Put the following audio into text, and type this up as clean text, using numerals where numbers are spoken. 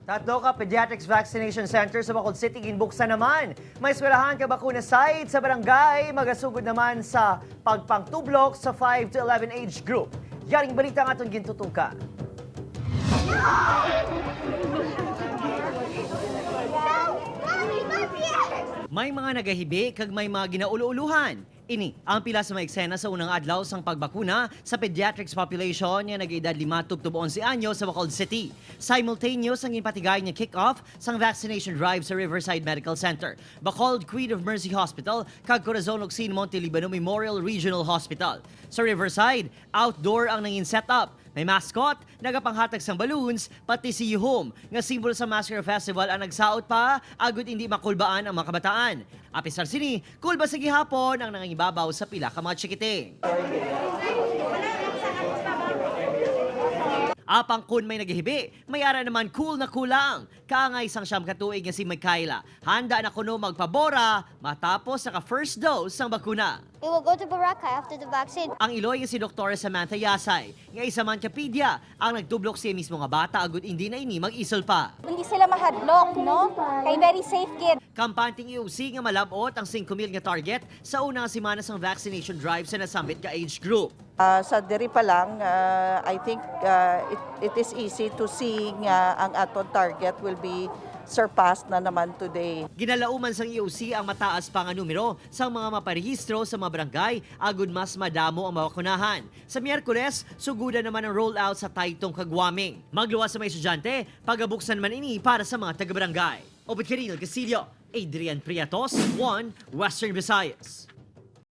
Tatlo ka pediatrics vaccination center sa Bacolod City ginbuksan naman. May eskwelahan ka bakuna site sa barangay, magasugod naman sa pagpangtublok sa 5 to 11 age group. Yaring balita nga itong gintutukan. May mga nagahibi kag may mga ginauluuluhan. Ini ang pila sa mga eksena sa unang adlaw sang pagbakuna sa pediatrics population nga nagaedad 5 tubtob 11 anyo sa Bacolod City. Simultaneous ang ginpatigay nga kick-off sang vaccination drive sa Riverside Medical Center, Bacolod Queen of Mercy Hospital kag Corazon Locsin Montelibano Memorial Regional Hospital. Sa Riverside, outdoor ang nangin setup. May mascot, nagapanghatag sang balloons, pati si Yuhom, nga simbolo sa Masker Festival ang nagsaot pa, agud hindi makulbaan ang mga kabataan. Apisar sini, kulba sa gihapon ang nangangibabaw sa pila ka mga chikiting. Apang kun may naghibi, may ara naman cool na kulang. Kaangay sang 9 ka tuig nga si Michaela. Handa na kuno magpabora matapos naka first dose sang bakuna. We will go to Boracay after the vaccine. Ang iloy nga si Dr. Samantha Yasay, nga isa man ka pedya, ang nagtublok siya mismo nga bata agud hindi na ini mag-isol pa. Hindi sila mahadlok, no? Kay very safe kid. Kampanting EOC nga malabot ang 5,000 nga target sa unang semana sang vaccination drive sa nasambit ka age group. Sa diri pa lang, I think it is easy to see nga ang aton target will be surpassed na naman today. Ginalauman sang EOC ang mataas pa nga numero sang mga maparehistro sa mga barangay agud mas madamo ang mabakunahan. Sa Miyerkules, sugudan naman ang rollout sa Taytong kag Uaming. Magluwas sa mga estudyante, pagabuksan man ini para sa mga taga-barangay. Obed Carinil Casillo, Adrian Priatos, 1 Western Visayas.